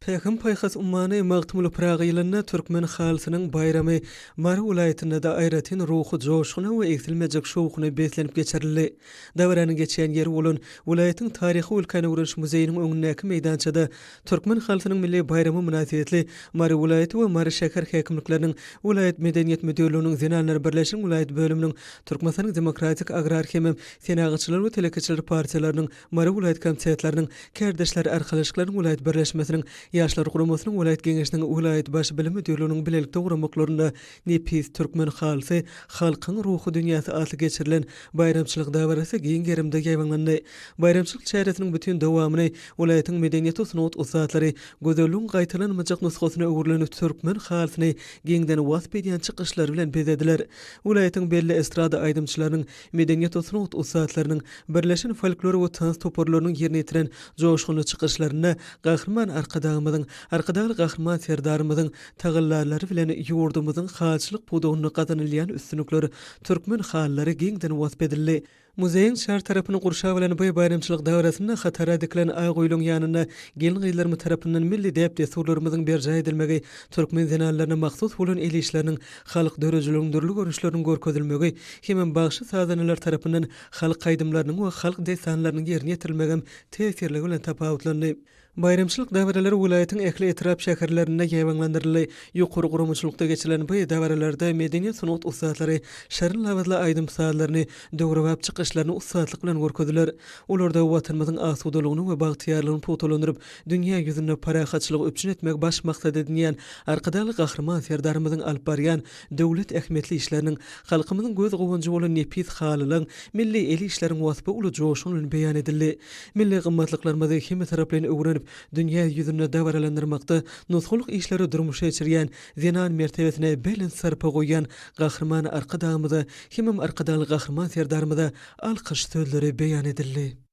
Pähim-paýhas ummany Magtymguly Pyragy ýylynda Türkmen halysynyň baýramy Mary welaýatynda-da aýratyn ruhy joşguna we egsilmejek şowhuna beslenip geçirildi. Dabaranyň geçýän ýeri bolan welaýatyň Taryhy we ülkäni öwreniş muzeýiniň öňündäki meýdançada Türkmen halysynyň milli baýramy mynasybetli Mary welaýaty we Mary şäher häkimlikleriniň, welaýat Medeniýet müdirliginiň, Zenanlar birleşiginiň welaýat bölüminiň, Türkmenistanyň Demokratik, Agrar hemem Senagatçylar we telekeçiler partiýalarynyň Mary welaýat komitetleriniň, Kärdeşler arkalaşyklarynyň welaýat birleşmesiniň, Ýaşlar guramasynyň welaýat Geňeşiniň, welaýat Baş bilim müdirliginiň bilelikde guramaklarynda Nepis türkmen halysy, halkyň ruhy dünýäsi atly geçirilen baýramçylyk dabarasy giň gerimde ýaýbaňlandy. Baýramçylyk çäresiniň bütin dowamyny welaýatyň medeniýet we sungat ussatlary gözelligiň gaýtalanmajak nusgasyna öwrülen türkmen halysyny giňden wasp edýän çykyşlary bilen bezediler. Welaýatyň belli estrada aýdymçylarynyň Medeniýet we sungat ussatlarynyň, birleşen folklor we tans toparlarynyň ýerine ýetiren joşgunly çykyşlarynda Gahryman Arkadagymyzyň, Arkadagly Gahryman Serdarymyzyň tagallalary bilen ýurdumyzyň halyçylyk pudagynda gazanylýan üstünlikler, türkmen halylary giňden wasp edildi. Muzeýiň çar tarapyny gurşap alan bu baýramçylyk dabarasynda hatara dikilen ak öýleň ýanynda gelin-gyzlarymyz tarapyndan milli däp-dessurlarymyzyň berjaý edilmegi, türkmen zenanlaryna mahsus bolan el işleriniň Halk döredijiliginiň dürli görnüşleriniň görkezilmegi hemem bagşy-sazandalar tarapyndan halk aýdymlarynyň we halk dessanlarynyň ýerine ýetirilmegem täsirligi bilen tapawutlandy. Baýramçylyk dabaralary welaýatyň ähli etrap-şäherlerinde ýaýbaňlandyryldy. Ýokary guramaçylykda geçirilen bu dabaralarda medeniýet-sungat ussatlary şirin labyzly aýdym-sazlaryny, döwrebap çykyşlaryny ussatlyk bilen görkezdiler. Olarda Watanymyzyň asudalygyny we bagtyýarlygyny pugtalandyryp, dünýä ýüzünde parahatçylygy üpjün etmegi baş maksat edinýän Arkadagly Gahryman Serdarymyzyň alyp barýan döwlet ähmiýetli işleriniň, halkymyzyň göz guwanjy bolan nepis halylaryň, milli el işleriň waspy uly joşgun bilen beýan edildi. Milli gymmatlyklarymyzy hemmetaraplaýyn öwrenip, dünýä ýüzünde dabaralandyrmakda nusgalyk işleri durmuşa geçirýän, zenan mertebesine belent sarpa goýýan Gahryman Arkadagymyza hemem Arkadagly Gahryman Serdarymyza alkyş sözleri beýan edildi.